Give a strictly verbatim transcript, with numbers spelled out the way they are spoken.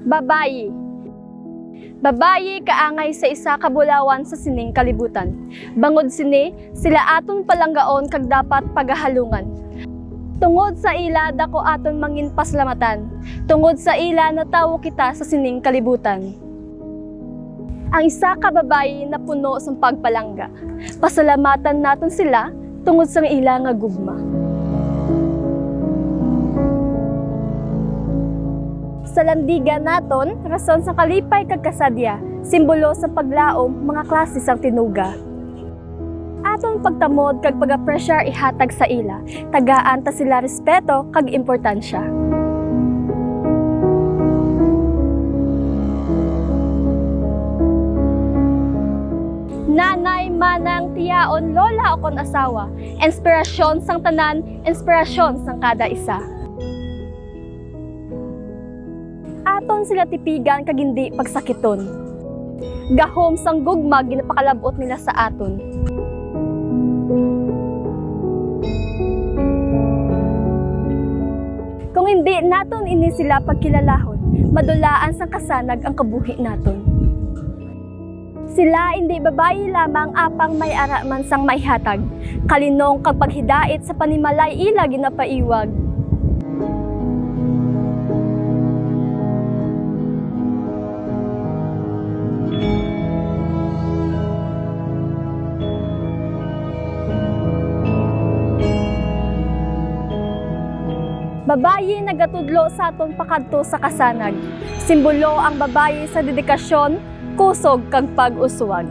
Babayi. Babayi kaangay sa isa ka bulawan sa sining kalibutan. Bangod sini, sila aton palanggaon kag dapat pagahalungan. Tungod sa ila, dako aton manginpasalamatan. Tungod sa ila, natawo kita sa sining kalibutan. Ang isa ka babayi napuno sang pagpalangga. Pasalamatan naton sila tungod sang ila nga gugma. Salandigan naton, rason sang kalipay kag kasadya, simbolo sang paglaom, mga klase sang tinuga. Aton pagtamod kag pag-apresyar ihatag sa ila, tagaan ta sila respeto kag importansya. Nanay, manang, tiyaon, lola, ukon asawa, inspirasyon sang tanan, inspirasyon sang kada isa. Aton sila tipigan kag hindi pagsakiton. Gahom sang gugma ginapakalab-ot nila sa aton. Kung hindi naton ini sila pagkilalahon, madulaan sang kasanag ang kabuhi naton. Sila indi babayi lamang, apang may ara man sang maihatag, kalinong kag paghidait sa panimalay ila ginapaiwag. Babayi nagatudlo sa aton pakadto sa kasanag. Simbolo ang babayi sa dedikasyon, kusog, kag pag-uswag.